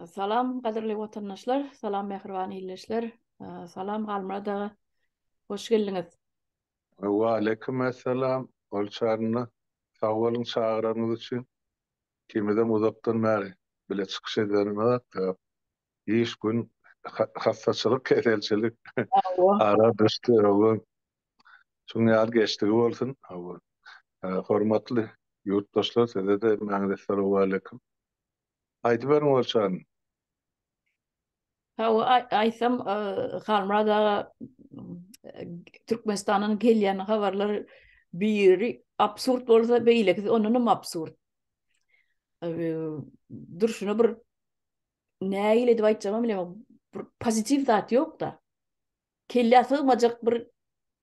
Salam gadyrly watandaşlar, salam mähriban ildeşler, salam Halmyrat aga, hoş geldiňiz. Waleýkim essalam Gulçarynda sag boluň çagyranyňyz üçin. Ikimizem uzakdan bäri bile çykyş ederimiz iş gün hassaçylyk keselçilik ara düşdi hawa. Şuň ýaly geçdigi bolsun hawa. Hormatly ýurtdaşlar size-de hemmäňize essalawwaleýkim. Aýdyberiň Gulçaryn. Hawa, aýtsam, Halmyrat aga Türkmenistandan gelýän habarlar biri absurd bolsa, beýlekisi ondanam absurd. Durşuna bir nähili edip aýtjagymam bilemok, bir pozitiw zat ýok-da. Kellä sygmajak bir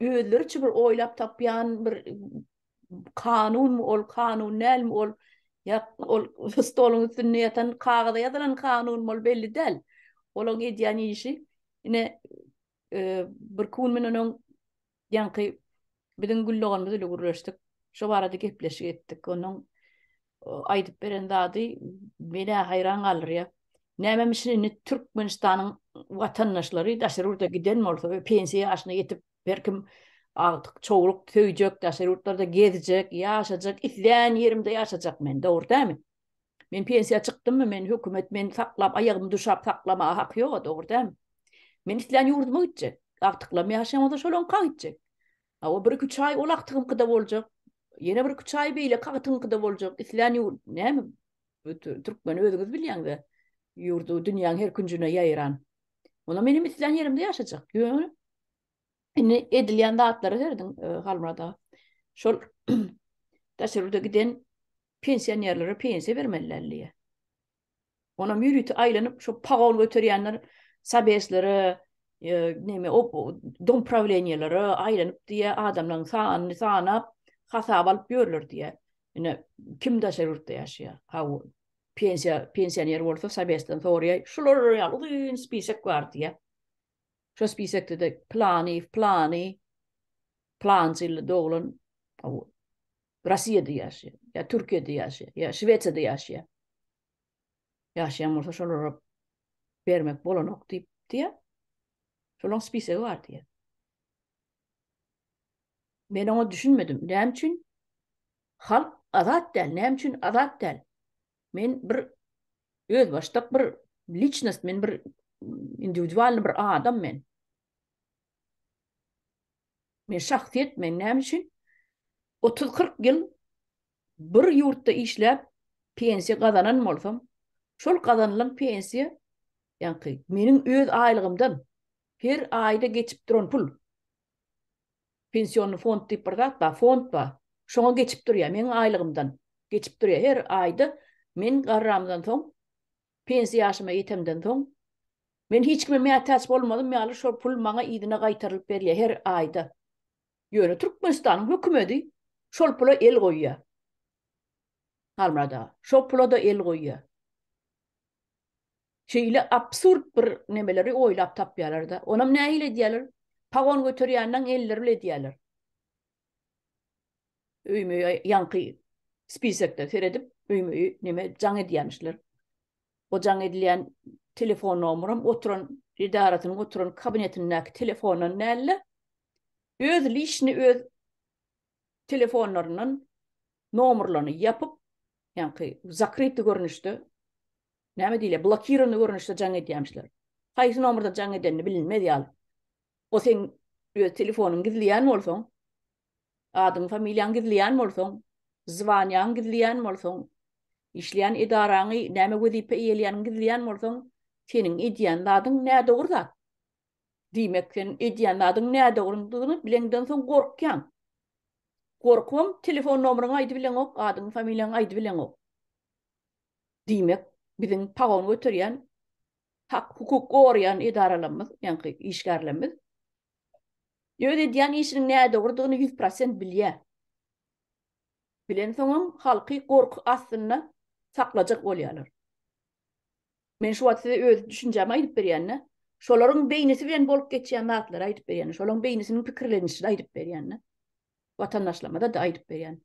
özleriçe bir oýlap tapýan bir kanunmy ol, kanun dälmi ol, ýa ol stoluň üstünde ýatan kagyza ýazylan kanunmy ol belli däl. Olaň edýän işi ine e, bir gün mundan öň ýaňky biziň Gül doganymyz ile gürleşdik. Şo barada gepleşik etdik. Onuň aýdyp beren zady meni haýran galdyrýar. Nämemişin indi Türkmenistanyň watandaşlary daşary ýurda giden bolsa we pensiýa ýaşyna ýetip her kim agtyk çowluk söýjek, daşary ýurtlarda gezjek, ýaşajak, islän ýerimde ýaşajak men, dogry dälmi? Men pensiýa çykdymmy, men hökümet meni saklap, aýagymy duşap saklamaga haky ýok-a, dogry dälmi? Men islän ýurduma gitjek. Agtyklarym ýaşaýan bolsa şolaňka gitjek. Hawa, bir-iki-üç aý ol agtygyňkyda boljak. Ýene bir-iki-üç aý beýleki agtygyňkyda boljak. Islän ýurt, näme, türkmeni özüňiz bilýäňiz-ä, ýurdy dünýäň her künjüne ýaýran. Onda menem islän ýerimde ýaşajak. Ýöne indi edilýän zatlara serediň, e, Halmyrat aga. Şol daşary ýurda giden pensionerlere pensiýa bermeli däl diýýär. Onam ýörite aýlanyp şo pagon göterýänler sobeslere, e, neme o dom prawleniýelere aýlanyp diýýär, adamlaryň sanyny sanap, hasap alyp ýörler diýýär. Ine kim daşary ýurtda ýaşaýar? Hawa, pensiýa, pensioner bolsa sobesden soraýar. Şular ýaly uzyn spisek bar diýýär. Şo spisekde-de plany, plany, plançy ýylda doglan, hawa, Russiýada ýaşaýar, ýa Türkiýede ýaşaýar, ýa Şwesiýada ýaşaýar. Ýaşaýan bolsa şolara bermek bolanok diýip diýýär. Şolaryň spisegi bar diýýär. Men oňa düşünmedim. Näme üçin halk azat däl? Näme üçin azat däl? Men bir özbaşdak bir liçnost, men bir individualny bir adam men. Men şahsyýet men näme üçin 30-40 ýyl bir ýurtda işläp pensiýa gazanan bolsam, şol gazanylan pensiýa, ýaňky meniň öz aýlygymdan her aýda geçip duran pul. Pensionny fond diýip bir zat bar, fond bar. Şoňa geçip durýar, meniň aýlygymdan geçip durýar. Her aýda men garramdan soň, pensiýa ýaşyma ýetemden soň, men hiç kime mätäç bolmazym ýaly şol pul maňa yzyna gaýtarylyp berilýär her aýda. Ýöne Türkmenistanyň hökümedi şol pula el goýýar. Halmyrat aga, şol pula-da el goýýar. Şeýle absurd bir nemeleri oýlap tapýarlar-da. Onam nähili edýärler? Pagon göterýänleň elleri bile edýärler. Öýme-öý ýaňky spisekde seredip, öýme-öý neme jaň edýärmişler. O jaň edilýän telefon nomeram oturan edarasynyň oturan kabinetindäki telefondan däl-de, öz liçni öz telefonlaryndan nomerlaryny ýapyp, ýaňky zakryty görnüşde näme diýilýär, blokirowany görnüşde jaň edýärmişler. Haýsy nomerden jaň edenini bilinmez ýaly. O seň öz telefonyňy gizleýän bolsaň, adyňy, familiýaňy gizleýän bolsaň, zwaniýaňy gizleýän bolsaň, işleýän edaraňy, näme wezipe eýeleýäniňi gizleýän bolsaň, seniň edýän zadyň nädogry zat. Diýmek, sen edýän zadyň nädogrydygyny bileňden soň gorkýaň. Gorkubam telefon nomeryňy aýdybileňok, adyňy, familiýaňy aýdybileňok. Diýmek, biziň pagon göterýän, hak-hukuk goraýan edaralarymyz, ýaňky işgärlerimiz öz edýän işiniň nädogrudygyny 100% bilýär. Bilensoňam halky gorky astynda saklajak bolýarlar. Men şu wagt size öz düşünjämi aýdyp berýän-de, şolaryň beýnisi bilen bolup geçýän zatlary aýdyp berýän, şolaryň beýnisiniň pikirlenişini aýdyp berýän-de. Watandaşlarymyza-da aýdyp berýän.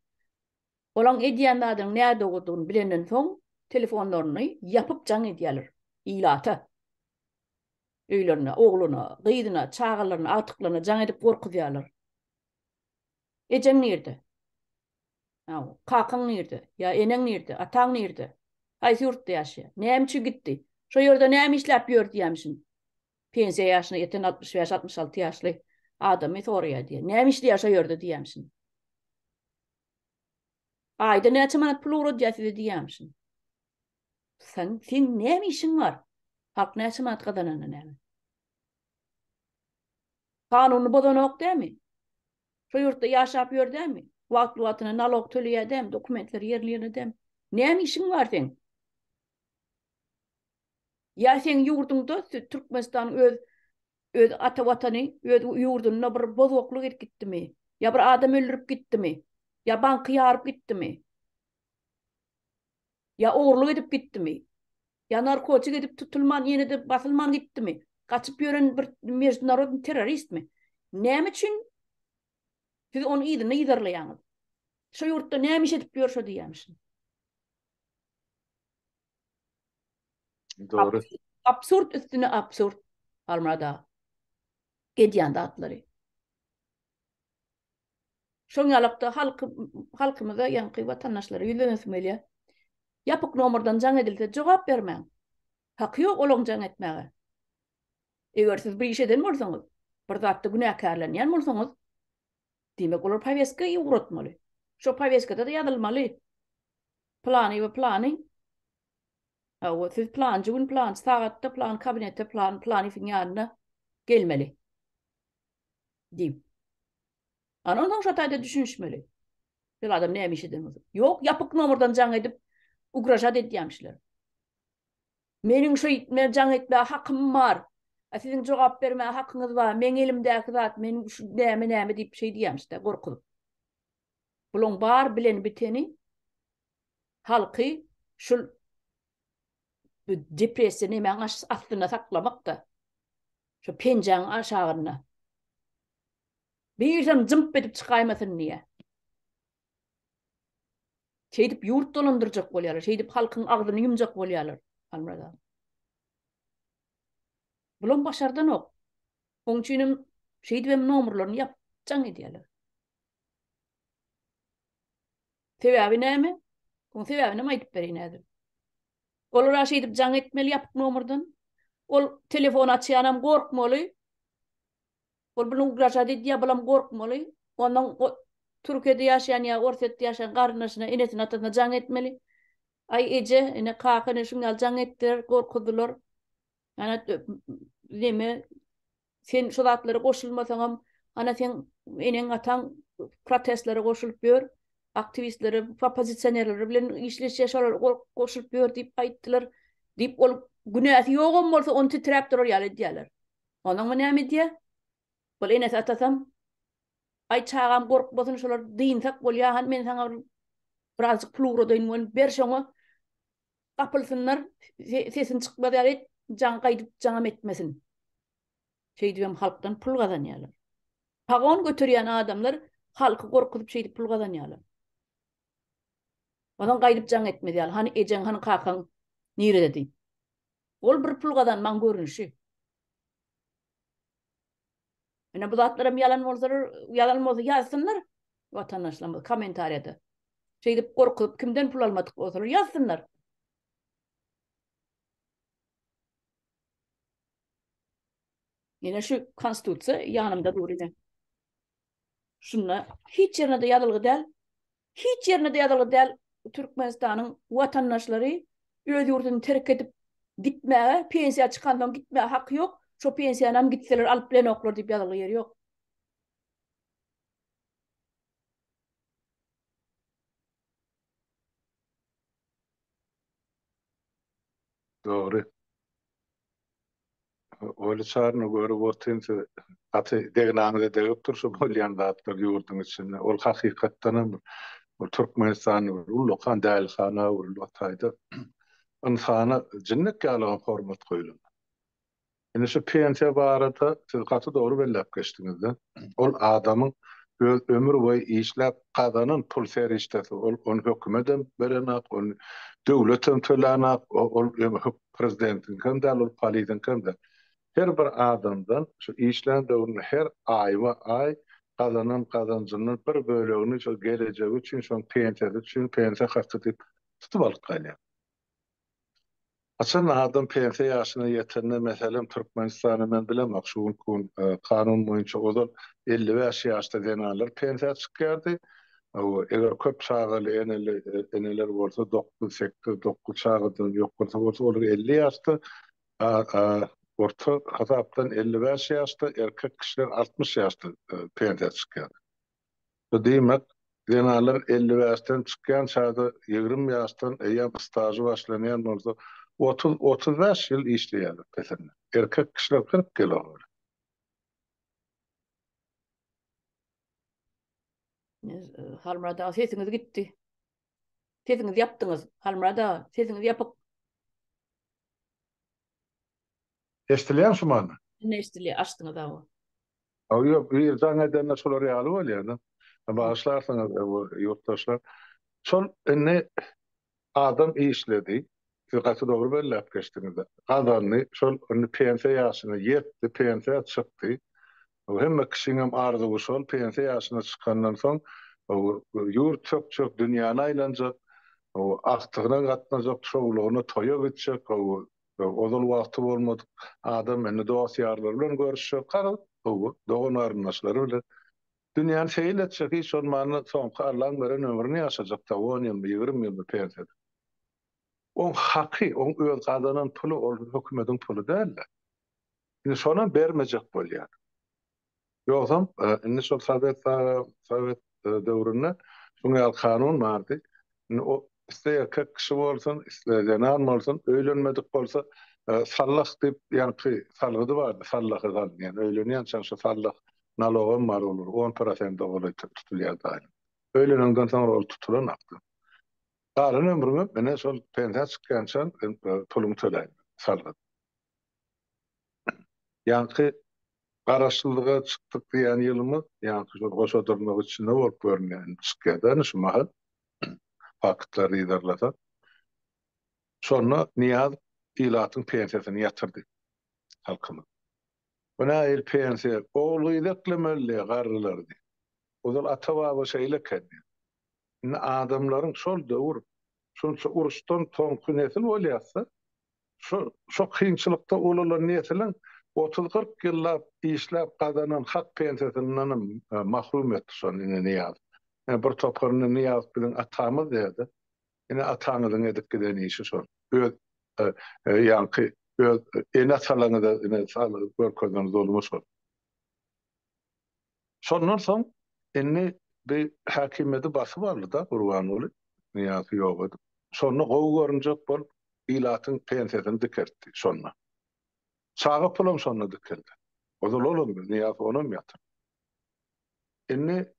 Olaň edýän zadynyň nädogrudygyny bilenden soň telefonlaryny ýapyp jaň edýärler. Ilata. Öýlerine, ogluna, gyzyna, çagalaryna, agtyklaryna jaň edip gorkuzýarlar. Ejeň nirde? Haw, kakaň nirde? Ýa eneň nirde? Ataň nirde? Haýsy ýurtda ýaşaýar? Näme üçin gitdi? Şo ýerde näme işläp ýör diýýämişin. Pensiýa ýaşyna ýeten 65-66 ýaşly adamy soraýar diýýär. Näme işleýär şo ýerde diýýämişin. Aýda näçe manat pul ugradýar size diýýämişin. Sen, seň näme işiň bar? Halk näçe manat gazananda näme? Kanuny bozanok dämi? Şo ýurtda ýaşap ýör dämi? Wagtly-wagtynda nalog töleýär dämi? Dokumentleri ýerli-ýerine dämi? Näme işiň bar seň? Ýa seň ýurduňda Türkmenistanyň öz öz ata watany, öz ýurdunda bir bozgaklyk edip gitdimi? Ýa bir adam öldürip gitdimi? Ýa banky ýaryp gitdimi? Ýa ogurlyk edip gitdimi? Ýa narkotik edip tutulman ýene-de basylman gitdimi? Gaçyp ýören bir meždunarodnyý terroristmi? Näme üçin siz onuň yzyny yzarlaýaňyz? Şo ýurtda näme iş edip ýör şo diýýämişin. Dogry. Absurd üstüne absurd Halmyrat aga. Edýän zatlary. Şoň ýalakda halky halkymyza ýaňky watandaşlara ýüzlenesim gelýär. Ýapyk nomerden jaň edilse jogap bermäň. Haky ýok olaň jaň etmäge. Eger siz bir iş eden bolsaňyz, bir zatda günäkärlenýän bolsaňyz, diýmek olar poweska ugratmaly. Şo poweskada-da ýazylmaly. Plany we plany. Hawa, siz planjy gün plançy sagatda plan kabinete plan planyň ýanyna gelmeli. Diýip. Ana onsoň şo taýda düşünişmeli. Şol adam näme iş eden bolsa. Ýok, ýapyk nomerden jaň edip ugražat edýämişler. Meniň şo men jaň etmäge hakym bar. A siziň jogap bermäge hakyňyz bar. Meň elimdäki zat, men şu näme näme diýip şeý diýýämiş-de, gorkuzyp. Bulaň bar bilen biteni halky şul bu depressiýa nemäň astynda saklamak-da. Şu penjäň aşagynda. Birsem jymp edip çykaýmasyn diýýär. Şeýdip ýurt dolandyrjak bolýarlar, şeýdip halkyň agzyny ýumjak bolýarlar, Halmyrat aga. Bulam başardanok. Oň üçinem şeýdibem nomerlerini ýapyp jaň edýärler. Sebäbi näme? Oň sebäbinem aýdyp bereýin häzir. Olara şeýdip jaň etmeli ýapyk nomerden. Ol telefon açýanam gorkmaly. Ol buny ugražat edýär, bulam gorkmaly. Ondan Türkiýede ýaşaýan ýa Orsýetde ýaşaýan garyndaşyna, enesine, atasyna jaň etmeli. Aý eje, ene, kaka, ene şuň ýaly jaň etdiler, gorkuzdylar. Ana neme sen şu zatlara goşulmasaňam, ana seň eneň ataň protestlere goşulyp ýör, aktiwistlere, oppozisionerler bilen işleşýär, şolar goşulyp ýör diýip aýtdylar. Diýip ol günäsi ýogam bolsa ony titräp durar ýaly edýärler. Onuň bu näme edýär? Ol enesi atasam, Aý çagam gorkmasyn şolar dynsak bolýar, hany men saňa bir birazjyk pul ugradaýyn welin ber şoňa gapylsynlar, sesini çykmaz ýaly et, jaň gaýdyp jaňam etmesin. Şeýdibem halkdan pul gazanýarlar. Pagon göterýän adamlar halky gorkuzyp şeýdip pul gazanýarlar. Onsoň gaýdyp jaň etmez ýaly, hany ejeň, hany kakaň nirede diýip. Ol bir pul gazanmaň görnüşi. Ine bu zatlaram ýalan bolsalar, ýalan bolsa ýazsynlar watandaşlarymyz kommentariýada. Şeýdip gorkuzyp kimden pul almadyk bolsalar ýazsynlar. Ine şu konstitusiýa ýanymda dur ine. Şunda hiç ýerine-de ýazylgy däl. Hiç ýerine-de ýazylgy däl Türkmenistanyň watandaşlary öz ýurduny terk edip gitmäge, pensiýa çykansoň gitmäge haky ýok. Şo pensiýanam gitseler alyp bilenoklar diýip ýazylgy ýeri ýok. Dogry. Oly çaryny görüp otyryn siz gaty degnaňyza degip dur şu bolýan zatlar ýurduň içinde. Ol hakykatdanam bir Türkmenistan bir ullakan dälihana öwrüldi o taýda. Ynsana jinnek ýalygam hormat goýlan. Indi şu pensiýa barada siz gaty dogry belläp geçdiňizde. Ol adamyň Öz ömür boýy işläp gazanan pul serişdesi ol ony hökümetem berenak, ony döwletem tölänak, ol prezidentiňkem däl, ol polisiňkem däl. Her bir adamdan şu işlän döwründe her aýba-aý gazanan gazanjyndan bir bölegini şol gelejegi üçin, şoň pensiýasy üçin, pensiýa haky diýip tutup alyp galýar. Haçan adam pensiýa ýaşyna ýetende, meselem, Türkmenistanda men bilemok, şu günki gün kanun boýunça ozal 55 ýaşda zenanlar pensiýa çykýardy. Eger köp çagaly eneli eneler bolsa, dokuz, sekiz, dokuz çagadan ýokarysy bolsa, olar 50 ýaşda, orta hasapdan 55 ýaşda, erkek kişiler 60 ýaşda pensiýa çykýardy. Bu diýmek, zenanlar 55-den çykýança-da 20 ýaşdan eýýäm stažy başlanýan bolsa, 30, 35 ýyl işleýärler pesinde. Erkek kişiler 40 ýyla golaý. Halmyrat aga sesiňiz gitdi. Sesiňizi ýapdyňyz. Halmyrat aga, sesiňiz ýapyk. Eşdilýärmi şu many? Indi eşdilýär, açdyňyz hawa. Hawa, ýok, bir jaň edende şolar ýaly bolýar-da. Bagyşlarsyňyz, ýurtdaşlar. Şol indi adam işledi, siz gaty dogry belläp geçdiňiz. Gazandy, şol indi pensiýa ýaşyna ýetdi, pensiýa çykdy. Hemme kişiňem arzuwy şol, pensiýa ýaşyna çykandan soň ýurt sökjek, dünýäni aýlanjak, agtygyna gatnajak, çowlugyna toýa gitjek, Ozal wagty bolmadyk adam indi dost-ýarlary bilen görüşjek, garaz, hawa, dogan-garyndaşlary bilen dünýäni seýil etjek, hiç bolmanda soňky Allaň beren ömrüni ýaşajak-da, on ýylmy, 20 ýylmy pensiýada. Oň haky, oň öz gazanan puly, ol hökümediň puly däl-de. Indi şonam bermejek bolýar. Ýogsam, indi şol sowet sowet döwründe şuň ýaly kanun bardy. Indi o isle erkek kişi bolsun, isle zenan bolsun, öýlenmedik bolsa, sallah diýip ýaňky salgydy bardy, sallaha salynýan. Öýlenýänçäň şo sallah nalogam bar olar, on prosente golaý tutulýardy aýlyk. Öýlenenden soňra ol tutulanakdy. Galan ömrüňem ine şol pensiýa çykýançaň puluňy töläýmeli, salgyt. Ýaňky Garaşsyzlyga çykdyk diýýän ýylymyz, ýaňky şol goşa dyrnak içinde bolup görünýär, indi çykýar-da indi şu mahal, faktlary yzarlasak. Şonda Nyýazow ilatyň pensiýasyny ýatyrdy, halkymyz. Bu nähili pensiýa, ogul-gyz eklemeli diýýär garrylary diýýär. Ozal ata-baba şeýle eken diýýär. Indi adamlaryň şol döwür, şunça uruşdan soňky nesil bolýarsa, Şu şo kynçylykda ulalan nesiliň otuz-kyrk ýyllap işläp gazanan hak pensiýasyndanam mahrum etdi şony ine Nyýazow. Ine bir topar indi Nyýazow biziň atamyz diýerdi. Ine ataňyzyň edip giden işi şol. Öz ýaňky öz ene-atalaryňyza ine görkezen zulmy şol. Şondan soň indi bi häkimiýeti basyp aldy-da Gurbanguly, Nyýazowy ýok edip. Şonda gowy görünjek bolup ilatyň pensiýasyny dikeltdi şonda. Çaga pulam şonda dikeldi. Ozal olam Nyýazow onam ýatyrdy. Indi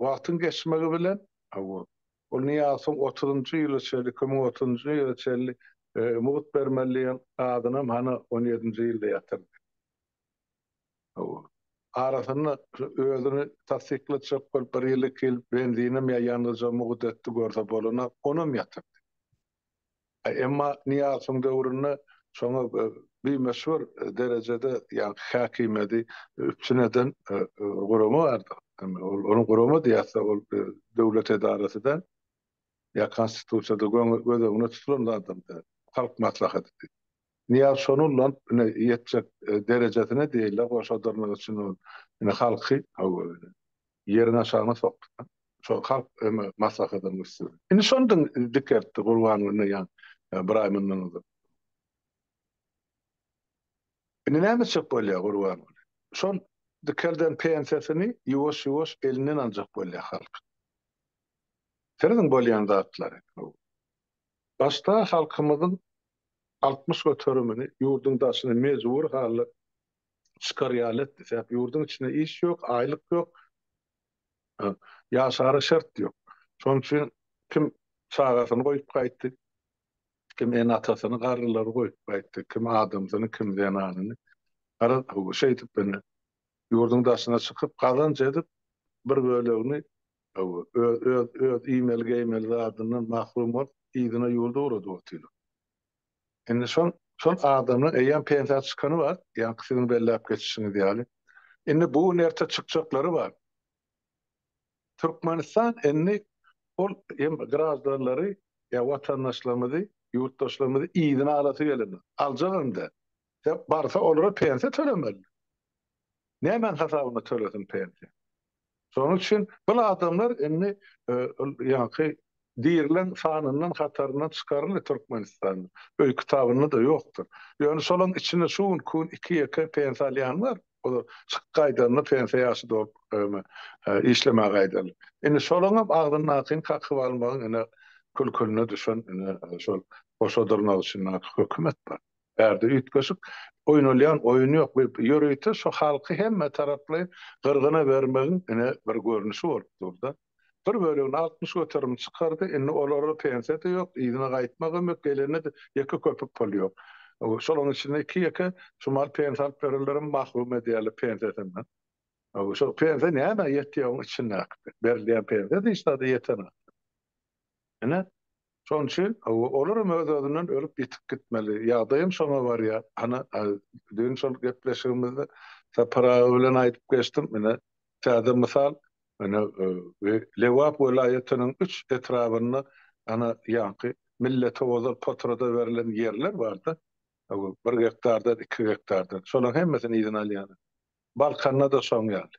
wagtyň geçmegi bilen hawa, ol Nyýazowyň otuzynjy ýyla çenli, 2030-njy ýyla çenli mugt bermeli diýen zadynam hany on ýedinji ýylda ýatyrdy. Hawa. Arasynda özüni tassyklatjak bolup bir ýyl, iki ýyl benzinem ýa ýangyjam mugt etdi görse bolana, onam ýatyrdy. Emma Nyýazowyň döwründe şoňa bimöçber derejede ýaňky häkimiýeti üpjün eden gurama bardy. Ol ony gurama diýýäs-de, ol döwlet edarasy däl. Ýa konstitusiýada göz öňünde tutulan zadam däl. Halk maslahaty diýip. Nyýaz şony ullanyp ine ýetjek derejesine diýildi goşa dyrnak üçin ol ine halky hawa ine ýeriň aşagyna sokdy. Şol halk eme maslahatynyň üsti bilen. Indi şony dikeltdi Gurbanguly ýaň bir aý mundan ozal. Indi näme etjek bolýar Gurbanguly? Şol dikelden pensiýasyny ýuwaş-ýuwaş elinden aljak bolýar halk. Serediň bolýan zatlary. Başda halkymyzyň 60 göterimini ýurduň daşyna mejbury halda çykar ýaly etdi. Sebäp ýurduň içinde iş ýok, aýlyk ýok, ýaşara şert ýok. Şonuň üçin kim çagasyny goýup gaýtdy, kim ene-atasyny, garrylary goýup gaýtdy, kim adamsyny, kim zenanyny. Garaz, şeýdip indi ýurduň daşyna çykyp, gazanç edip, bir bölegini öz öz öz iýmeli geýmeli zadyndan mahrum bolup yzyna ýurda ugradyp otyrlar. Indi şol şol adamlaryň eýýäm pensiýa çykany bar, ýaňky siziň belläp geçişiňiz ýaly. Indi bu gün erte çykjaklary bar. Türkmenistan indi ol hem graždanlary ýa watandaşlarymyzy, ýurtdaşlarymyzy yzyna alasy gelenok. Aljagam däl. Sebäp barsa olara pensiýa tölemeli. Nämäň hasabyna tölesin pensiýa? Şonuň üçin bul adamlar indi ol ýaňky dirileň sanyndan hataryndan çykaryldy Türkmenistanda. Öý kitabynda-da ýokdur. Ýöne şolaň içinde şu günki gün iki-ýeke pensiýa alýan bar. Olar çykyp gaýdanda pensiýa ýaşy dolup işlemäge gaýdarlar. Indi şolaňam agzyndakyny kakyp almagyň ine kül-külüne düşen ine şol goşa dyrnak içindäki hökümet bar. Bärde üýtgeşik oýnalýan oýun ýok. Bu ýörite şu halky hemme taraplaýyn gyrgyna bermegiň ine bir görnüşi bolup dur-da. Bir bölegini 60% çykardy, indi olara pensiýa-da ýok, yzyna gaýtmagam ýok, gelende-de ýeke köpük pul ýok. Şolaryň içinde iki-ýeke şu mal pensiýa alyp berenlerem mahrum edýärler pensiýasyndan. Şol pensiýa nämä ýetýär oň içindäki? Berilýän pensiýa-da hiç zada ýetenok. Ine, şonuň üçin olaram öz-özünden ölüp ýitip gitmeli. Ýagdaýam şoňa barýar. Hany, düýn şol gepleşigimizde Sapar aga bilen aýdyp geçdim. Ine, täze mysal, ine, Lebap welaýatynyň üç etrabynda ana ýaňky millete ozal potrada berlen ýerler bardy. Bir gektardan, iki gektardan. Şolaryň hemmesini yzyna alýarlar. Balkanda-da şoň ýaly.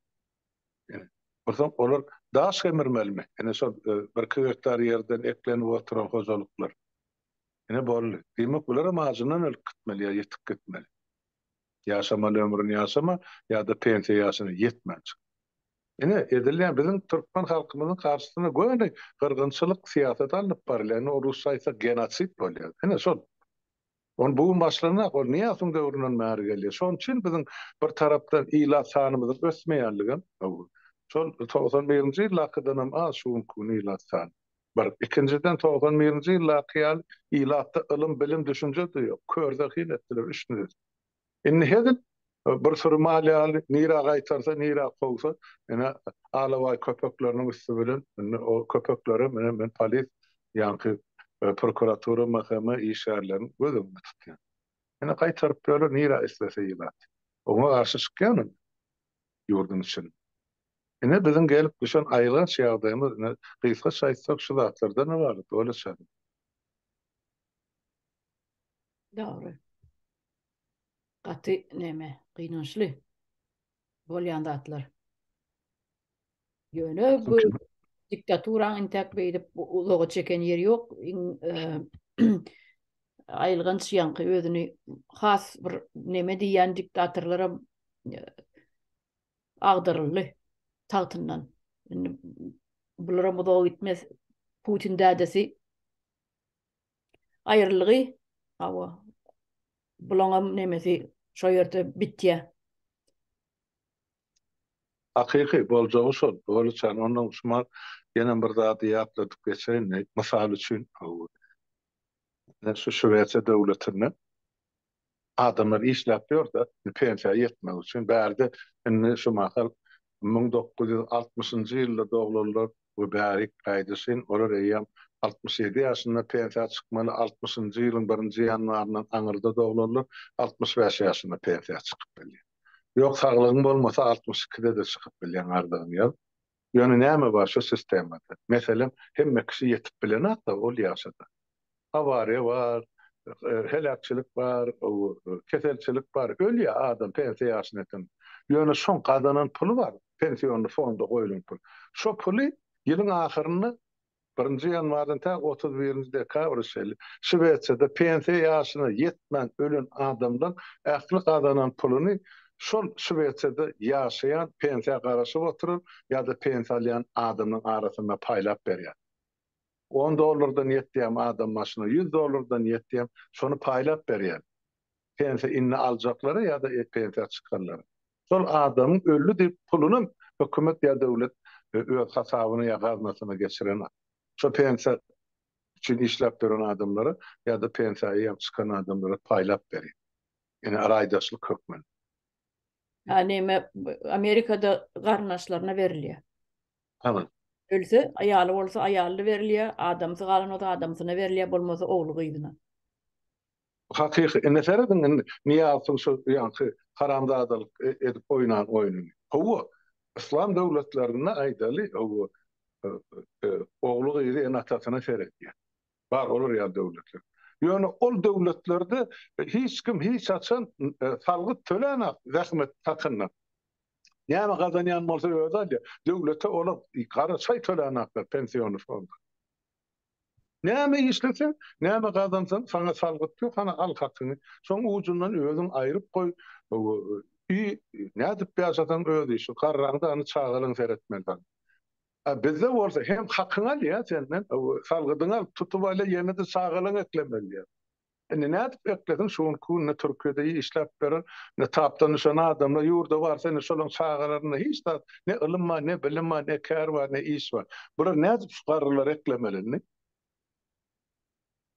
Ine, onsoň olar daş gemirmelimi? Ine, şol birki gektar ýerden eklenip oturan hojalyklar. Ine, boldy. Diýmek, bularam ajyndan ölüp gitmeli ýa ýitip gitmeli. Ýaşamaly ömrüni ýaşama ýa-da pensiýa ýaşyna ýetmän çyk. Ine, edilýän biziň türkmen halkymyzyň garşysyna göni gyrgynçylyk syýasaty alnyp barylýar. Indi rusça aýtsak genosid bolýar. Ine, şol. Ol bu gün başlanak, ol Nyýazowyň döwründen bäri gelýär. Şonuň üçin biziň bir tarapdan ilat sanymyzyň ösmeýänligem, şol 91-nji ýyldakydanam az şu günki gün ilat sany. Bir. Ikinjiden 91-nji ýyldaky ýaly ilatda ylym, bilim, düşünje-de ýok. Kör zehin etdiler üçünjisi. Indi hezil bir süri mal ýaly nirä gaýtarsa, nirä kowsa, ine alabaý köpekleriniň üsti bilen indi o köpeklerem ine men polis ýaňky prokuratura MHM işgärlerini göz öňünde tutýan. Ine gaýtaryp ýörler nirä islese ilat. Oňa garşy çykýan indi ýurduň içinde. Ine biziň gelip düşen aýylganç ýagdaýymyz ine gysgaça aýtsak şu zatlardan ybarat Oleçan. Dogry. Gaty neme gynançly bolýan zatlar. Ýöne bu diktaturaň intäk beýdip uzaga çeken ýeri ýok. Iň aýylganç ýaňky özüni has bir neme diýýän diktatorlaram agdaryldy tagtyndan. Indi bularam uzaga gitmez. Putin dädesi aýrylgy hawa bulaňam nemesi şo ýerde bitýä. Hakyky boljagy şol Boluçan ondan şumat ýenem bir zady ýatladyp geçeýin mysal üçin şu Şwesiýa döwletinde adamlar işläp ýör-de, pensiýa ýetmek üçin. Bärde indi şu mahal 1960-njy ýylda doglanlar we bärik gaýdyşyn, olar eýýäm 67 ýaşynda pensiýa çykmaly, altmyşynjy ýylyň birinji ýanwaryndan aňyrda doglanlar 65 ýaşynda pensiýa çykyp bilýär. Ýok, saglygyň bolmasa 62-de-de çykyp bilýäň arzaňy ýazyp. Ýöne näme bar şu sistemada? Meselem, hemme kişi ýetip bilenok-da ol ýaşa-da. Awariýa bar, heläkçilik bar, keselçilik bar. Ölýär adam pensiýa ýaşyna ýeten. Ýöne şoň gazanan puly bar, pensionny fonda goýlan pul. Şo puly ýylyň ahyrynda birinji ýanwardan tä 31-nji dekabra çenli Şwesiýada pensiýa ýaşyna ýetmän ölen adamlaň ähli gazanan puluny şol Şwesiýada ýaşaýan, pensiýa garaşyp oturan ýa-da pensiýa alýan adamlaň arasynda paýlap berýär. On dollardan ýetýämi adam başyna, ýüz dollardan ýetýämi, şony paýlap berýär. Pensiýa indi aljaklara ýa-da pensiýa çykanlara. Şol adamyň öldi diýip pulunam hökümet ýa döwlet öz hasabyna ýa gaznasyna geçirenok. Şo pensiýa üçin işläp ýören adamlara ýa-da pensiýa eýýäm çykan adamlara paýlap berýär. Ine raýdaşlyk hökmünde. Ýa neme Amerikada garyndaşlaryna berilýär. Tamam. Ölse, aýaly bolsa aýalyna berilýär, adamsy galan bolsa adamsyna berilýär, bolmasa ogly gyzyna. Hakyky, indi serediň indi Nyýazowyň şu ýaňky haramzadalyk edip oýnan oýnuny. Hawa, yslam döwletlerinde aýdaly, hawa, ogly gyzy ene-atasyna seredýär. Bar olar ýaly döwletler. Ýöne ol döwletlerde hiç kim hiç haçan salgyt tölänok zähmet hakyndan. Näme gazanýan bolsa özi alýar. Döwlete olar gara çaý tölänoklar pensiony fonda. Näme işleseň, näme gazansaň saňa salgyt ýok, hana al hakyňy. Şoň ujundan özüň aýryp goý. I nädip ýaşasaň öz işiň. Garraňda hany çagalaň seretmeli saňa. A bizde bolsa hem hakyňy alýar senden, salgydyňy alyp tutup alýar, ýene-de çagalaňy eklemeli diýýär. Indi nädip eklesin şu günki günde Türkiýede işläp beren, ine tapdan düşen adamlar ýurda barsa indi şolaň çagalarynda hiç zat, ne ylym bar, ne bilim bar, ne kär bar, ne iş bar. Bular nädip şu garrylary eklemeli indi?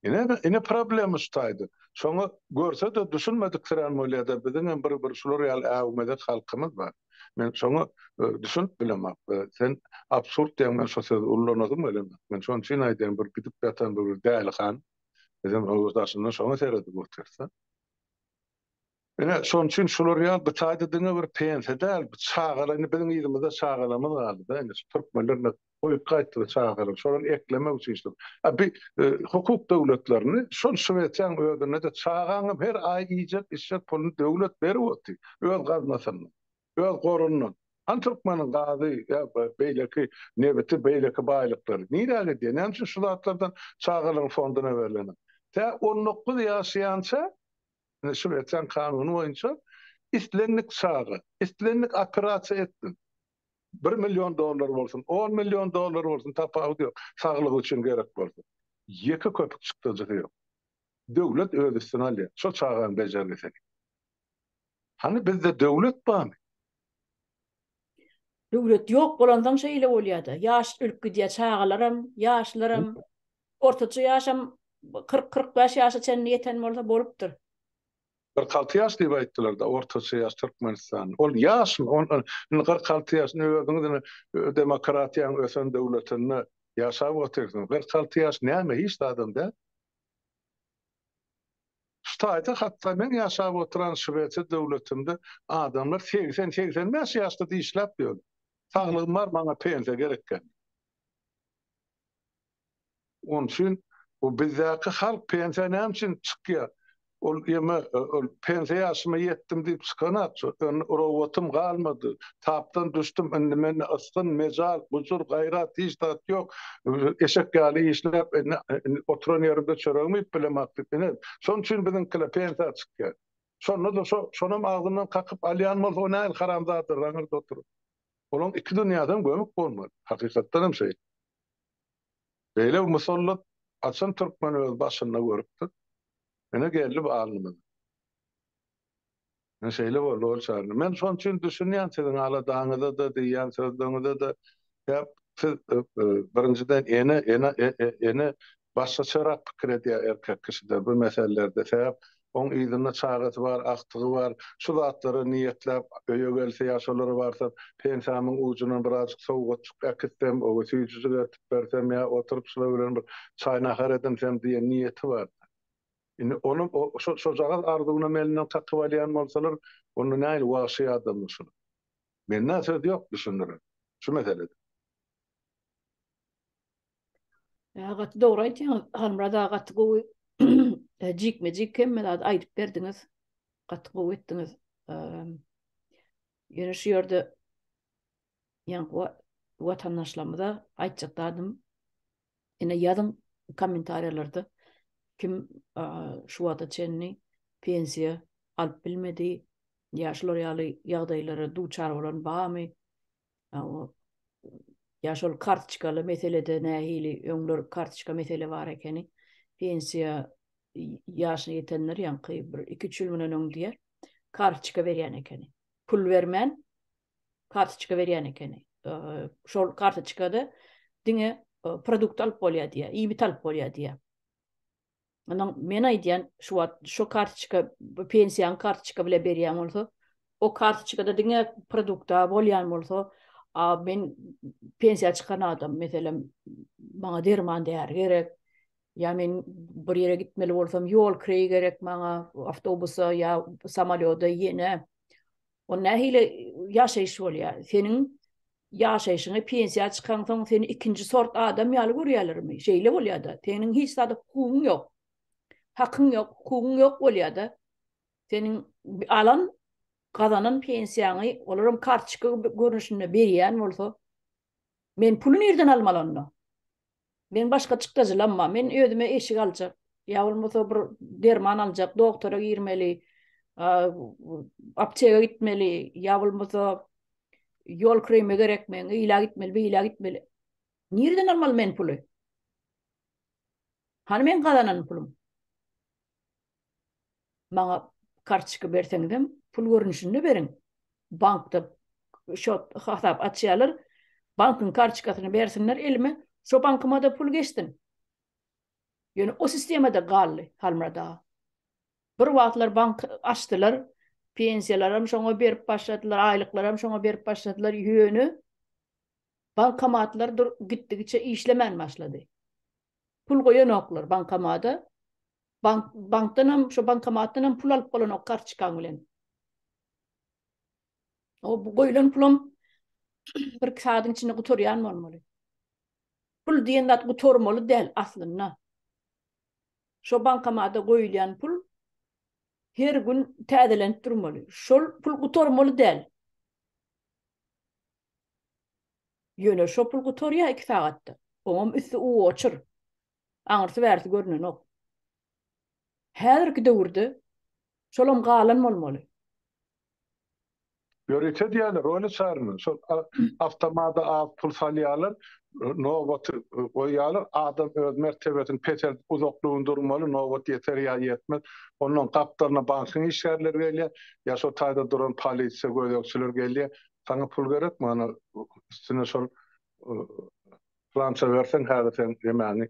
Ine ine problema şu taýda. Şoňa görse-de düşünmediksirän bolýada biziň hem bir bir şular ýaly äwmezek halkymyz bar. Men şoňa düşünip bilemok. Sen absurd diýen men şo sözi ullanasym gelenok. Men şonuň üçin aýdýan bir gidip ýatan bir bir dälihan. Bizem o daşyndan şoňa seredip otyrys. Ine, şonuň üçin şular ýaly bu taýda diňe bir pensiýa däl, bu çagalar, indi biziň yzymyzda çagalarymyz galdy-da, indi şu türkmenler indi goýup gaýtdy bu çagalary, şolary eklemek üçin şu. A bi hukuk döwletlerini, şol Şwesiýanyň özünde-de çagaňam her aý iýjek, içjek puluny döwlet berip otyr, öz gaznasyndan, öz gorundan. Hany türkmeniň gazy ýa beýleki nebiti, beýleki baýlyklary nirä gidýär? Näme üçin şu zatlardan çagalaryň fonduna berlenok? Tä 19 ýaşaýança Ine Şwesiýanyň kanuny boýunça islendik çaga, islendik operasiýa etsin, bir million dollar bolsun, on million dollar bolsun tapawudy ýok, saglygy üçin gerek bolsa, ýeke köpük çykdajysy ýok. Döwlet öz üstüne alýar şol çaganyň bejergisini. Hany bizde döwlet barmy? Döwlet ýok bolansoň şeýle bolýada. Ýaş ölüp gidýär, çagalaram, ýaşlaram. Ortaça ýaşam 40 45 ýaşa çenli ýeten bolsa bolupdyr. 46 ýaş diýip aýtdylarda ortaça ýaş Türkmenistanda. Ol ýaşmy? Indi 46 ýaş indi özüňiz indi demokratiýanyň ösen döwletinde ýaşap otyrsyňyz. 46 ýaş näme? Hiç zadam däl. Şu taýda hatda men ýaşap oturan Şwesiýa döwletinde adamlar 80 85 ýaşda-da işläp ýör. Saglygym bar, maňa pensiýa gerek däl. Onuň üçin bu bizdäki halk pensiýa näme üçin çykýar? Ol ýeme ol pensiýa ýaşyma ýetdim diýip çykanak şu indi robatym galmady. Tapdan düşdüm indi mende ysgyn, mejal, gujur, gaýrat hiç zat ýok. Eşek ýaly işläp indi oturan ýerimde çöregimi iýip bilemok diýip ine şonuň üçin biziňkiler pensiýa çykýar. Şonda-da şo şonam agzyndan kakyp alýan bolsa o nähili haramzadadyr aňyrda oturyp. Olaň iki dünýäsem gömük bolmaly. Hakykatdan hem şeýle. Beýle musallat haçan türkmen öz başynda görüpdir? Ine geldi bu alnymyza. Ine şeýle boldy ol çarny. Men şonuň üçin düşünýän siziň aladaňyza-da, diýýän sözleriňize-de. Sebäp siz birinjiden ene, ene, ene başgaçarak pikir edýär erkek kişiden bu meselelerde. Sebäp oň yzynda çagasy bar, agtygy bar. Şu zatlara niýetläp öýe gelse ýa şolara barsa, pensiýamyň ujundan birazjyk sowgatjyk äkitsem, oňa süýjüjik eltip bersem ýa oturyp şular bilen bir çaý-nahar edinsem diýen niýeti bar. Indi onuň şo şojagaz arzuwynam elinden kakyp alýan bolsalar, onda nähili wagşy adamlar şular. Mende söz ýok düşündirer şu meselede. Ýa gaty dogry aýtýaňyz Halmyrat aga gaty gowy jikme-jik hemme zady aýdyp berdiňiz. Gaty gowy etdiňiz. Ýöne şu ýerde ýaňky watandaşlarymyza aýtjak zadym ine ýazyň kommentariýalarda kim şu wagta çenli pensiýa alyp bilmedi ýa şular ýaly ýagdaýlara duçar bolan barmy? Ýa şol kartoçkaly meselede nähili öňler kartoçka mesele bar ekeni. Pensiýa ýaşyna ýetenler ýaňky bir 2-3 ýyl mundan öň diýer. Kartoçka berýän ekeni. Pul bermän kartoçka berýän ekeni. Şol kartoçkada diňe produkt alyp bolýar diýär, iýmit alyp bolýar diýär. Ondan men aýdýan şu wagt şu kartoçka pensiýaň kartoçka bile berýän bolsa, o kartoçkada diňe produkta bolýan bolsa, A men pensiýa çykan adam, meselem, maňa derman däri gerek. Ýa men bir ýere gitmeli bolsam, ýol kireýi gerek maňa, awtobusa ýa samolýoda ýene. O nähili ýaşaýyş bolýar? Seniň ýaşaýşyňy pensiýa çykaňsoň seni ikinji sort adam ýaly görýärlermi? Şeýle bolýar-da. Seniň hiç zada hukugyň ýok. Hakyň ýok, hukugyň ýok bolýar-da. Seniň alan, gazanan pensiýaňy olaram kartoçka görnüşinde berýän bolsa, men puly nirden almaly onda? Men başga çykdajylam bar. Men özüme eşik aljak, ýa bolmasa bir derman aljak, doktora girmeli, apteka gitmeli, ýa bolmasa ýol kireýime gerek meň, eýlä gitmeli, beýlä gitmeli. Nireden almaly men puly? Hany meň gazanan pulum? Maňa kartoçka berseňizem pul görnüşinde beriň. Bankda şot hasap açýarlar. Bankyň kartoçkasyny bersinler elime, şo bankyma-da pul geçsin. Ýöne o sistema-da galdy Halmyrat aga. Bir wagtlar bank açdylar, pensiýalaram şoňa berip başladylar, aýlyklaram şoňa berip başladylar, ýöne bankomatlar dur gitdigiçe işlemän başlady. Pul goýanoklar bankomada. Bank bankdanam şo bankomatdanam pul alyp bolanok kartoçkaň bilen. O bu goýlan pulam bir iki sagadyň içinde gutarýan bolmaly. Pul diýen zat gutarmaly däl aslynda. Şo bankomata goýulýan pul her gün täzelenip durmaly. Şol pul gutarmaly däl. Ýöne şo pul gutarýar iki sagatda. Oňam üsti uçur. Aňyrsy bärsi görnenok. Häzirki döwürde şolam galan bolmaly. Ýörite diýýärler, ony çaryna. Şol awtomata az pul salýarlar, nobaty goýýarlar. Adam öz mertebesini peseldip uzaklygyny durmaly, nobat ýeter ýa ýetmez. Ondan gapdalyna bankyň işgärleri gelýär, ýa şo taýda duran polisiýa gözegçiler gelýär. Saňa pul gerekmi? Ana üstüne şol Pylança berseň häzir seň nemäňi,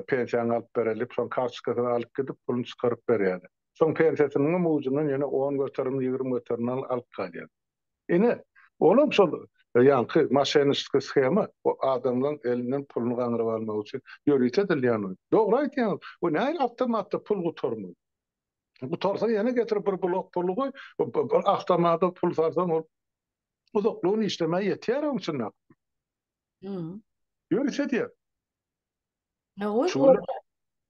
pensiýaňy alyp bereli diýip, şoň kartoçkasyny alyp gidip, puluny çykaryp berýärler. Şoň pensiýasynyňam ujundan ýene on göterim, 20 göterim alyp galýar. Ine, olam şol ýaňky moşenniçeskiý shema, o adamlaň elinden puluny gaňryp almak üçin ýörite edilýän oýun. Dogry aýtýaňyz. O nähili awtomatda pul gutarmaly? Gutarsa ýene getirip bir blok puly goý, bir awtomata pul salsaň ol uzaklygyny işlemä ýetýär oň içinde. Ýörite diýer.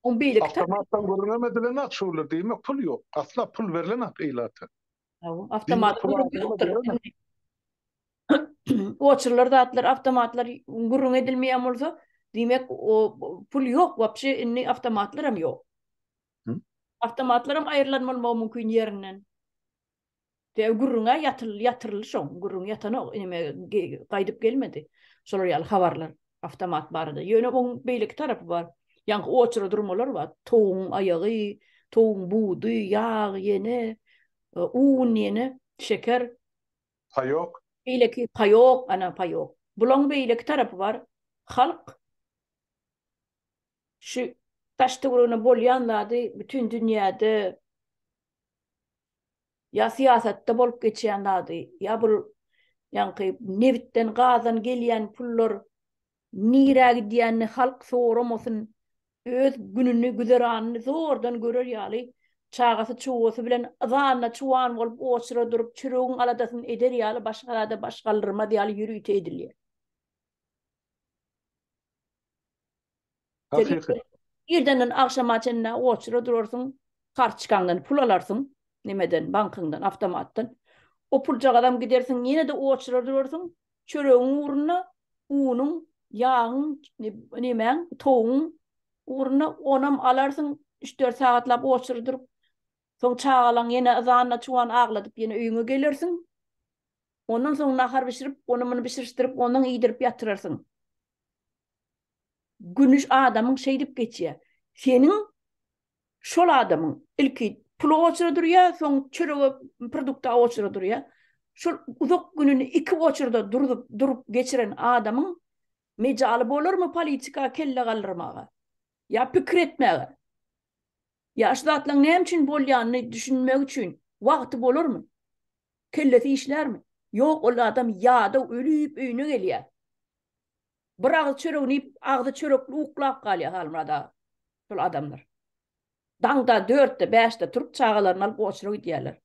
Oň beýleki Awtomatdan gürrüňem edilenak şu günler diýmek pul ýok. Asla pul berlenak ilata. Awtomat gürrüň ýokdur. Oçurlar zatlar awtomatlar gürrüň edilmeýän bolsa, diýmek o pul ýok wapşe indi awtomatlar hem ýok. Awtomatlar hem aýrylan bolmagy mümkin ýerinden. Sebäbi gürrüň-ä ýatyryldy şoň, gürrüň ýatanok, ineme gaýdyp gelmedi. Şolar ýaly habarlar awtomat barada. Ýöne oň beýleki tarapy bar. Ýaňky oçura durmalar bar. Towugyň aýagy, towugyň budy, ýag ýene, un ýene, şeker. Paýok. Beýleki paýok, ana paýok. Bulaň beýleki tarapy bar. Halk şu daş-töwereginde bolýan zady bütin dünýäde Ýa syýasatda bolup geçýän zady, ýa bul ýaňky nebitden, gazdan gelýän pullar nirä gidýänini halk soramasyn, öz gününi, güzeranyny zordan görer ýaly, çagasy çugasy bilen yzanda çuwan bolup oçura durup çöregiň aladasyny eder ýaly başga zada baş galdyrmaz ýaly ýörite edilýär. Hakyky. Irdenden agşama çenli oçura durarsyň, kartoçkaňdan pul alarsyň, nemeden, bankyňdan, awtomatdan. O puljagazam gidersiň, ýene-de oçura durarsyň, çöregiň ugrunda, unuň, ýagyň, nemäň, towugyň ugrunda onam alarsyň, üç-dört sagatlap oçura durup, soň çagalaň ýene yzanda çuwan agladyp ýene öýüňe gelersiň. Ondan soň nahar bişirip, ony-muny bişirişdirip, ondan iýdirip ýatyrarsyň. Güni adamyň şeýdip geçýär. Seniň şol adamyň ilki pula oçura durýar, soň çörege, produkta oçura durýar. Şol uzak gününi iki oçurda durup, durup geçiren adamyň mejaly bolarmy politika kelle galdyrmaga? Ýa pikir etmäge? Ýa şu zatlaryň näme üçin bolýanyny düşünmek üçin wagty bolarmy? Kellesi işlärmi? Ýok, ol adam ýadaw ölüp öýüne gelýär. Bir agyz çöregini iýip, agzy çörekli uklap galýar Halmyrat aga. Şol adamlar. Daňda dörtde, bäşde turup çagalaryny alyp oçura gidýärler.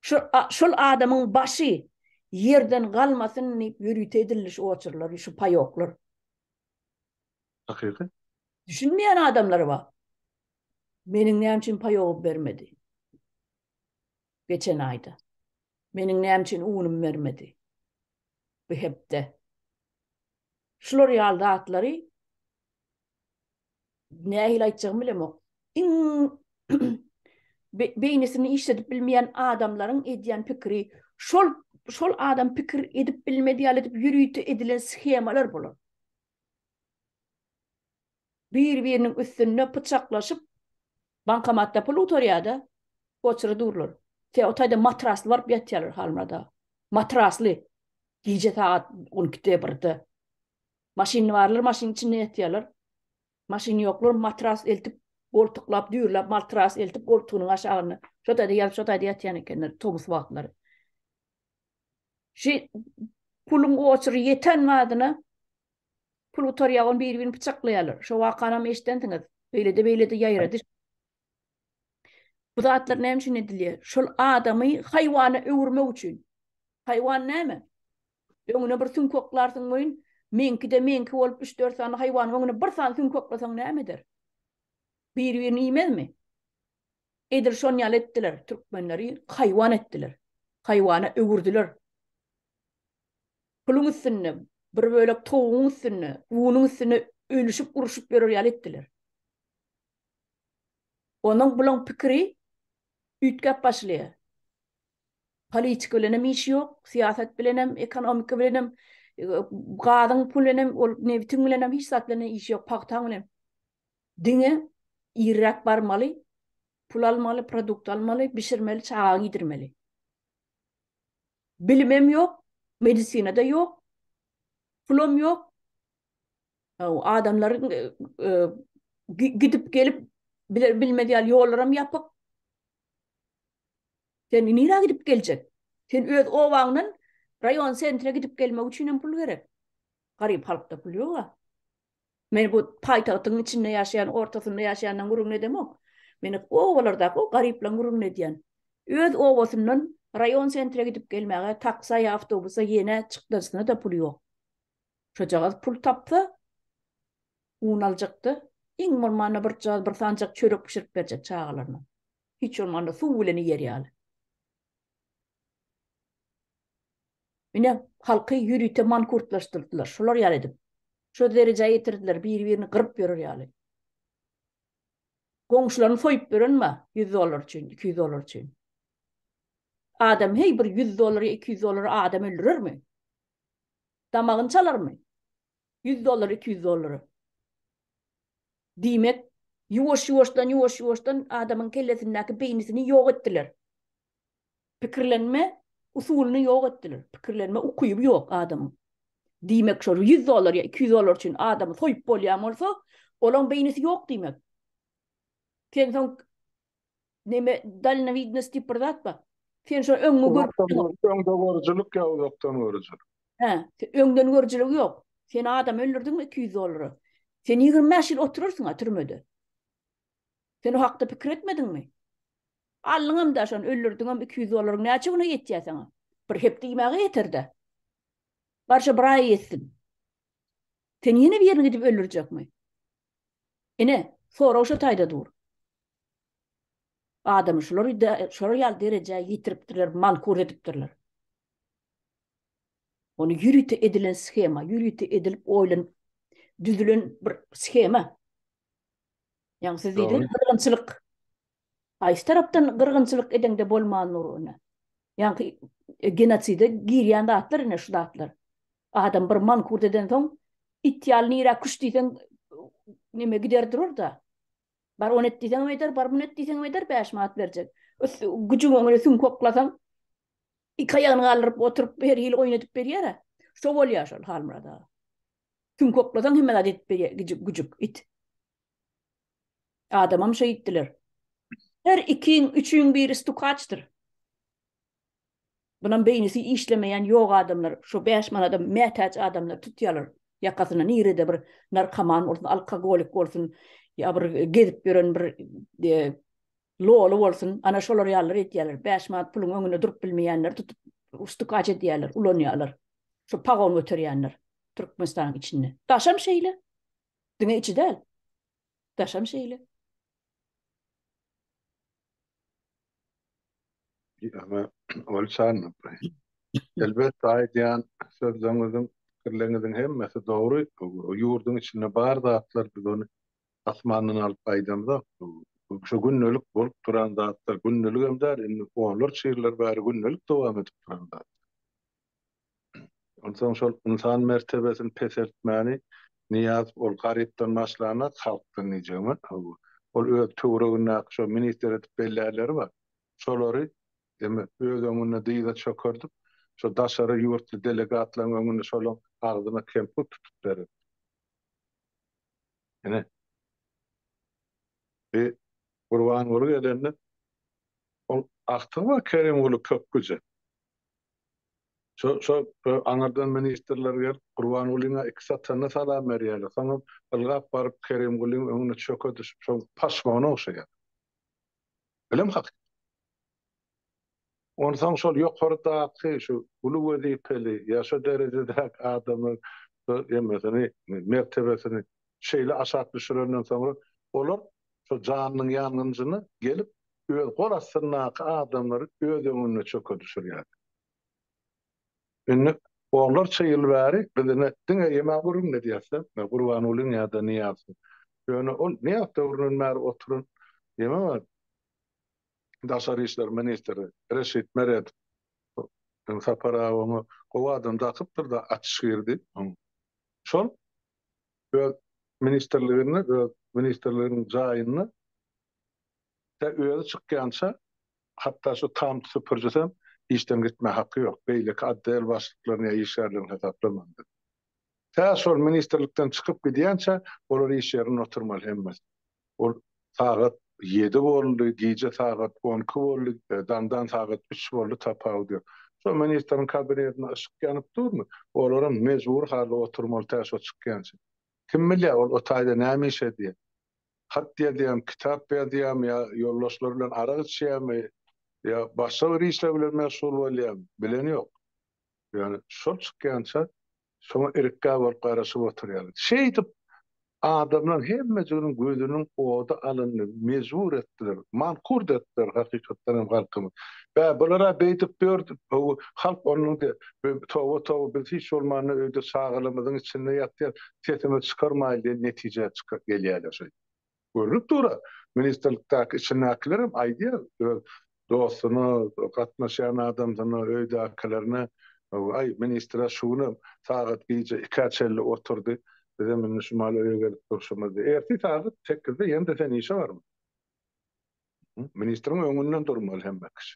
Şu şol adamyň başy ýerden galmasyn diýip ýörite edildi şu oçurlar, şu paýoklar. Hakyky. Düşünmeýän adamlar bar. Meniň näme üçin paýogymy bermedi? Geçen aýda. Meniň näme üçin unumy bermedi? Bu hepde. Şular ýaly zatlary nähili aýtjagymy bilemok. Iň beýnisini işledip bilmeýän adamlaryň edýän pikiri şol şol adam pikir edip bilmedi ýaly edip ýörite edilen shemalar bular. Bir-biriniň üstünde pyçaklaşyp bankomatda pul gutarýar-da, oçura durlar. Te o taýda matrasly baryp ýatýarlar Halmyrat aga. Matrasly. Gije sagat 12-de, 1-de. Maşyny barlar maşynyň içinde ýatýarlar. Maşyny ýoklar matras eltip goltuklap düýrläp matras eltip goltugynyň aşagynda şo taýda ýazyp şo taýda ýatýan ekenler tomus wagtlary. Şu puluň oçury ýeten badyna pul gutarýar ony biri-birini pyçaklaýarlar. Şo wakanam eşidensiňiz. Beýlede beýlede ýaýrady. Bu zatlar näme üçin edilýär? Şol adamy haýwana öwürmek üçin. Haýwan näme? Öňüne bir süňk oklarsyň welin, meňki-de meňki bolup üç-dört sany haýwanyň öňüne bir sany süňk oklasaň näme eder? Biri-birini iýmezmi? Edil şon ýaly etdiler, türkmenleri haýwan etdiler. Haýwana öwürdiler. Puluň üstünde, bir bölek towugyň üstünde, unuň üstünde ölüşip, urşup ýörer ýaly etdiler. Onuň bulaň pikiri üýtgäp başlaýar. Politika bilenem işi ýok, syýasat bilenem, ekonomika bilenem, gazyň puly bilenem, ol nebitiň bilenem hiç zat bilen işi ýok, pagtaň bilen. Diňe irräk barmaly, pul almaly, produkt almaly, bişirmeli, çagaňy iýdirmeli. Bilimem ýok, medisina-da ýok, pulam ýok. Adamlaryň gidip gelip bilmez ýaly ýollaram ýapyk. Sen nirä gidip geljek? Sen öz obaňdan raýon sentre gidip gelmek üçin hem pul gerek. Garyp halkda pul ýog-a. Men bu paýtagtyň içinde ýaşaýan, ortasynda ýaşaýanlaryň gürrüňini edemok. Men obalardaky o garyplaryň gürrüňini edýän. Öz obasyndan raýon sentre gidip gelmäge taksa ýa awtobusa ýene çykdajysyna-da puly ýok. Şojagaz pul tapsa, un aljakda, iň bolmanda birjagaz bir sanjak çörek bişirip berjek çagalaryna. Hiç bolmanda suw bilen iýer ýaly. Ine, halky ýörite mankurtlaşdyrdylar, şular ýaly edip. Şo derejä ýetirdiler, biri-birini gyryp ýörer ýaly. Goňşularyny soýup ýören bar, 100 dollar üçin, 200 dollar üçin. Adam heý bir 100 dollar ýa 200 dollara adam öldürermi? Damagyny çalarmy? 100 dollar, 200 dollara. Diýmek, ýuwaş-ýuwaşdan, ýuwaş-ýuwaşdan adamyň kellesindäki beýnisini ýok etdiler. Pikirlenme usulyny ýok etdiler. Pikirlenme ukyby ýok adamyň. Diýmek, şol 100 dollar ýa 200 dollar üçin adamy soýup bolýan bolsa, olaň beýnisi ýok diýmek. Sen soň neme dalnowidnost diýip bir zat bar. Sen şo öňňe görüp Öňde görüjilik ýa uzakdan görüjilik. Hä, öňden görüjilik ýok. Sen adam öldürdiňmi 200 dollara? Sen 25 ýyl oturarsyň-a türmede. Sen o hakda pikir etmediňmi? Aldyňam-da şony, öldürdiňem 200 dollaryň näçe güne ýetýär saňa? Bir hepde iýmäge ýeter-dä. Bar şo bir aýa ýetsin. Sen ýene birini gidip öldürjekmi? Ine, sorag şo taýda dur. Adamy şular şolar ýaly derejä ýetiripdirler, mankurt edipdirler. Ony ýörite edilen shema, ýörite edilip oýlanyp düzülen bir shema. Ýagny siz diýdiňiz gyrgynçylyk. Haýsy tarapdan gyrgynçylyk edeňde bolman dur ony. Ýagny e, genoside girýän zatlar ine şu zatlar. Adam bir mankurt edensoň it ýaly nirä küş diýseň neme gider durur-da. Bar ony et diýseňem eder, bar muny et diýseňem eder, 5 manat berjek. Güjüň öňüne süňk oklasaň, iki aýagyny galdyryp oturyp her hili oýun edip berýär-ä. Şo bolýar şol Halmyrat aga. Süňk oklasaň hemme zat edip berýär güjük, güjük, it. Adamam şeýtdiler. Her ikiň, üçüň biri stukaçdyr. Bunam beýnisi işlemeýän ýok adamlar şo 5 manada mätäç adamlar tutýarlar ýakasyna nirede bir narkoman bolsun alkogolik bolsun ýa bir gezip ýören bir e, loly bolsun ana şolar ýalylar edýärler 5 manat puluň öňünde durup bilmeýänleri tutup stukaç edýärler ulanýarlar şo pagon göterýänler Türkmenistanyň içinde daşam şeýle diňe içi däl daşam şeýle. Ama ol çanlapay. Elbetde aýdýan sözleriňiziň, pikirleriňiziň hemmesi dogry. Ýurduň içinde bar zatlar biz ony asmandan alyp aýdamzok. Şu gündelik bolup duran zatlar, gündeligem däl, indi onlarça ýyllar bäri gündelik dowam edip duran zatlar. Onsoň şol ynsan mertebesini peseltmäni Nyýazow ol garypdan başlanda halkdan diýjegime, ol öz töweregindäki şo ministr edip bellärleri bar. Şolary eme öz öňünde dyza çökerdip, şo daşary ýurtly delegatlaryň öňünde şolaň agzyna kemput tutup bererdi. Ine. Bi Gurbanguly gelende ol agtygy bar Kerimguly pökgüje. Şo şo aňyrdan ministrler gelip Gurbangulyňa iki satanda salam berýärler. Soňam ylgap baryp Kerimgulyň öňüne çöke düşüp şoň paşmagyna ogşaýar. Bilem hakykat. Onsoň şol ýokardaky şu uly wezipeli ýa şo derejedäki adamyň şo hemmesini mertebesini şeýle aşak düşürenden soňra olar şo janynyň ýangynjyna gelip öz gol astyndaky adamlary öz öňünde çöke düşürýärler. Indi onlarça ýyl bäri biz ine diňe ýeme gürrüň edýäs-de, Gurbangulyň ýa-da Nyýazowyň. Ýöne ol Nyýazow döwründen bäri oturan ýeme bar. Daşary işler ministri Reşit Meredow. Sapar aga oňa gowy adam dakypdyr-da, Açyşgir diýip. Şol öz ministrliginde, öz ministrliginiň jaýynda Tä özi çykýança, hatda şu tam süpürjisem işden gitmä haky ýok, beýleki otdel başlyklaryny ýa işgärlerini hasaplamandyr. Tä şol ministrlikden çykyp gidýänçä, olar iş ýerinde oturmaly hemmesi. Ol sagat ýedi boldy, gije sagat onki boldy, daňdan sagat üç boldy, tapawudy ýok. Şo ministriň kabinetinde yşyk ýanyp durmy, olaram mejbury halda oturmaly tä şo çykýança. Kim bilýär, ol o taýda näme iş edýär? Hat ýazýarmy, kitap ýazýarmy ýa ýoldaşlary bilen arak içýärmi ýa başga bir işler bilen meşgul bolýarmy, bilen ýok. Ýöne şol çykýança şoňa irikgä bolup garaşyp oturýarlar. Şeýdip adamlaryň hemmejiginiň gözüniň ody alyndy, mejbur etdiler, mankurt etdiler hakykatdan hem halkymyzy. Bä, bular-a beýdip ýördi, halk onuň toba, toba, biz hiç bolmanda öýde çagalarymyzyň içinde ýatýas, sesimizi çykarmaýly diýen netijä gelýärler şeýdip. Görnüp dur-a, ministrlikdäki içindäkilerem aýdýar öz dostuna, gatnaşýan adamsyna, öýdäkilerine, Aý, ministr-ä şu günem sagat gije ikä çenli oturdy, bizem indi şu mahaly öýe gelip durşumyz diýip. Ertir sagat sekizde ýene-de sen işe barmaly. Ministriň öňünden durmaly hemme kişi.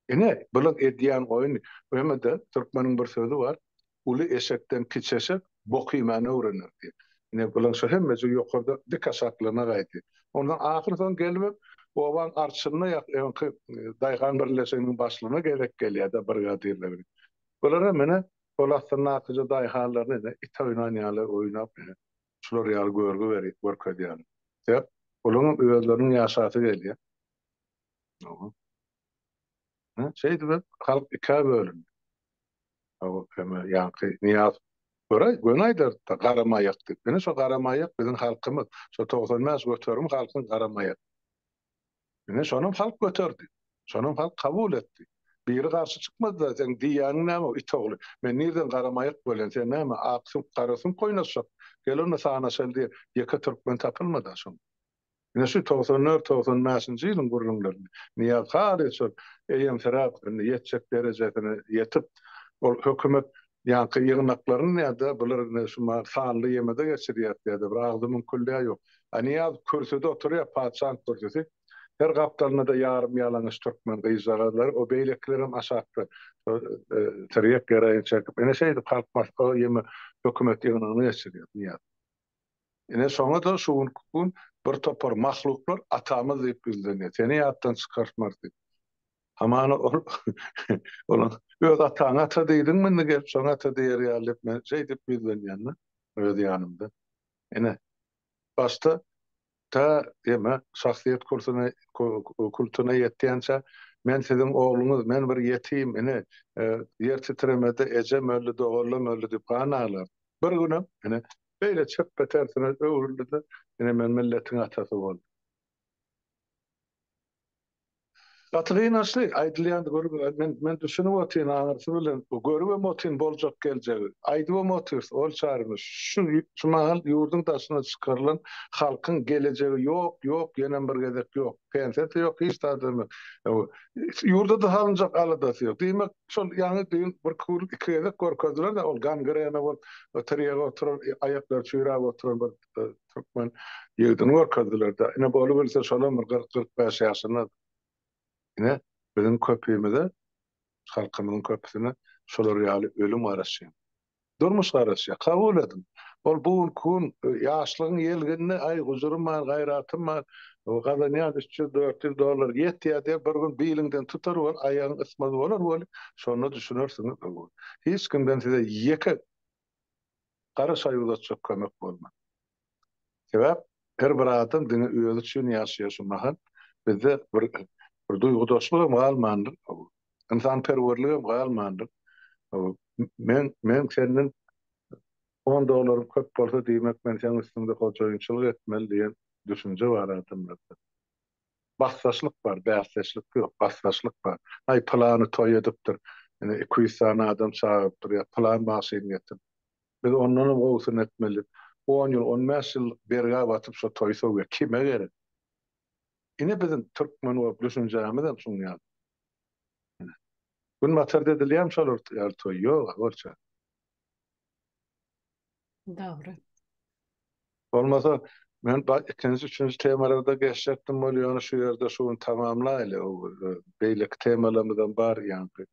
Ine, bulaň edýän oýny. Hemede türkmeniň bir sözi bar, Uly eşekden kiçi eşek bok iýmäni öwrener diýip. Ine, bulaň şu hemmejigi ýokarda dik aşaklygyna gaýdýar. Ondan ahyr soň gelibem obaň arçynyna ýa öňki daýhan birleşiginiň başlygyna gezek gelýär-de brigadirlere. Bularam ine, gol astyndakyja daýhanlaryny ine, it oýnan ýaly oýnap, ine, şular ýaly görgi berip görkezýärler. Sebäp, olaryňam özleriniň ýaşasy gelýär. Şeýdibem halk ikä bölündi. Ýaňky Nyýazow göräý, göni aýdardy-da, garamaýak diýip. Ine şo garamaýak biziň halkymyz. Şo 95% halkyň garamaýak. Ine şonam halk göterdi. Şonam halk kabul etdi. Biri garşy çykmady-da, seň diýýäniň näme, it ogly? Men nirden garamaýak bolýan, sen näme, ak süňk, gara süňk oýnaşjak? Gel onda sanaşaly diýen ýeke türkmen tapylmady-a şoň. Ine şu 94, 95-nji ýylyň gürrüňlerini Nyýaz Hary şol eýemsiräp indi ýetjek derejesine ýetip, ol hökümet ýaňky ýygnaklaryny ýa-da bular indi şu sanly ýemede geçirýär ýa-da bir agzy müňküldýär ýok. A Nyýaz kürsüde oturýar, patyşaň kürsüsi. Her gapdalynda-da ýarym ýalaňaç türkmen gyzjagazlary, o beýlekilerem aşakda tirýek geroin çekip, ine şeýdip halk maslahaty ýeme hökümet ýygnagyny geçirýär Nyýaz. Ine şoňa-da şu günki gün bir topar mahluklar atamyz diýip ýüzlenýär. Seni ýatdan çykartmarys diýip. Hamana ol onuň öz ataňa ata diýdiňmi indi gelip şoňa ata diýer ýaly diýip men şeýdip ýüzlenýän-de öz ýanymda. Ine, başda tä eme şahsyýet kursuna kultuna ýetýänçä men siziň ogluňyz, men bir ýetim, ine, ýer titremede ejem öldi, doganlam öldi diýip gan aglardy. Bir günem, ine, beýle çepbe tersine öwrüldi-de, ine men milletiň atasy boldum. Gaty gynançly aýdylýan gürrüň. Men men düşünip otyryn aňyrsy bilen görübem otyryn boljak geljegi. Aýdybam otyrys ol çarymy şu şu mahal ýurduň daşyna çykarylan halkyň gelejegi ýok ýok ýenem bir gezek ýok. Pensiýasy ýok hiç zadam ýok. Ýurda-da salynjak aladasy ýok. Diýmek şol ýaňy düýn bir gün iki gezek görkezdiler-de ol gangrena bolup tirýege oturan aýaklary çüýräp oturan bir Türkmen ýigidini görkezdiler-de. Ine, bolubilse şolam bir 40-45 ýaşynda. Ine, biziň köpimize, halkymyzyň köpüsine şolar ýaly ölüm garaşýar. Durmuş garaşýar. Kabul ediň. Ol bu günki gün ýaşlygyň ýelgininde, aý, gujurym bar, gaýratym bar, gazanýan 300-400 dollar ýetýär diýip, bir gün biliňden tutar bol, aýagyň ysmaz bolar weli, şonda düşünersiňiz. Hiç kimden size ýeke Gara şaý uzatjak kömek bolmaz. Sebäp her bir adam diňe özi üçin ýaşaýar şu mahal. Bizde bir bir duýgudaşlygam galmandyr. Ynsanperwerligem galmandyr. Men men senden on dollarym köp bolsa diýmek men seň üstüňde hojaýynçylyk etmeli diýen düşünje bar adamlarda. Basdaşlyk bar, bäsdeşlik ýok, basdaşlyk bar. Aý, pylany toý edipdir, ine, 200 sany adam çagyrypdyr ýa pylan maşyn getirip. Biz ondanam gowusyny etmeli diýip, on ýyl, on bäş ýyl bergä batyp şo toýy sowýar. Kime gerek? Ine biziň türkmen bolup düşünjämizem şuň ýaly. Ine. Günbatarda edilýärmi şolar ýaly toý? Ýog-a, bolça. Dogry. Bolmasa men ikinji, üçünji temalarda geçjekdim weli ýöne şu ýerde şu gün tamamlaýly. Beýleki temalarymyzam bar ýaňky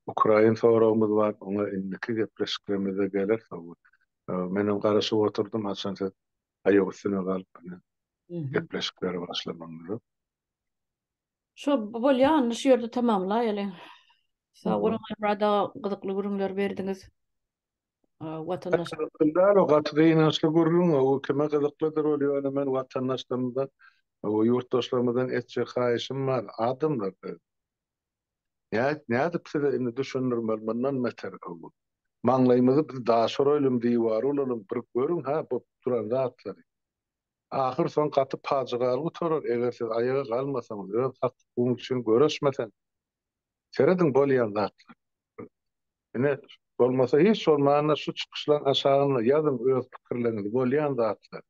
ukrain soragymyz bar oňa indiki gepleşiklerimizde geleris. Menem garaşyp oturdym haçan siz aýak üstüne galyp gepleşikleri başlamagyňyza. Şo bolýa onda şu ýerde tamamlaýaly. Sag boluň Aýmyrat aga gyzykly gürrüňler berdiňiz. Watandaş. Gyzykly däl o gaty gynançly gürrüň o kime gyzyklydyr ol ýöne men watandaşlarymyzdan ýurtdaşlarymyzdan etjek haýyşym bar adamlar nädip size indi düşündirmeli mundan beter maňlaýymyzy biz daş uraýlym diwar uralyň bir görüň hä bolup duran zatlary ahyr soň gaty pajygaly gutarar eger siz aýaga galmasaňyz öz hak hukugyňyz üçin göreşmeseňiz serediň bolýan zatlar. Ine, bolmasa hiç bolmanda şu çykyşlaň aşagynda ýazyň öz pikirleriňizi, bolýan zatlary.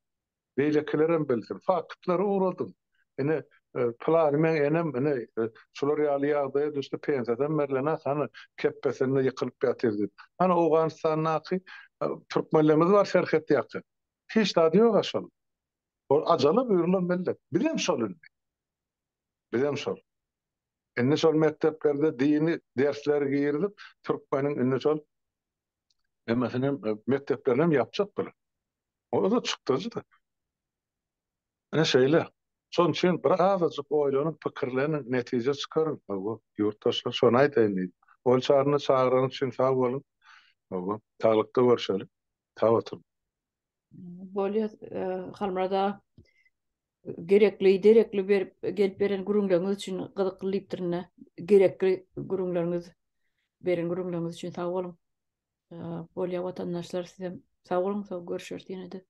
Beýlekilerem bilsin. Faktlary ugradyň. Ine, pylany meň enem, ine, şular ýaly ýagdaýa düşdi, pensiýasam berlenok, hany, kepbesinde ýykylyp ýatyr diýip. Hany, Owganystandaky türkmenlerimiz bar serhet ýaka. Hiç zady ýog-a şol. Ol ajala buýrulan millet. Bizem şol indi. Bizem şol. Indi şol mekdeplerde dini dersleri girizip, türkmeniň indi şol hemmesini mekdeplerini hem ýapjak bular. O-da çykdajy-da. Ine şeýle. Şonuň üçin bir azajyk oýlanyň, pikirleniň, netije çykaryň. Hawa, ýurtdaşlar, şony aýdaýyn diýdim. Ol çaryny çagyranyň üçin sag boluň. Hawa, saglykda görşeli. Sag oturyň. Bolýar, Halmyrat aga. Gerekli, derekli berip, gelip beren gürrüňleriňiz üçin gyzykly diýipdirin-de. Gerekli gürrüňleriňiz, beren gürrüňleriňiz üçin sag boluň. Bolýar watandaşlar sizem sag boluň, sag görüşeris ýene-de.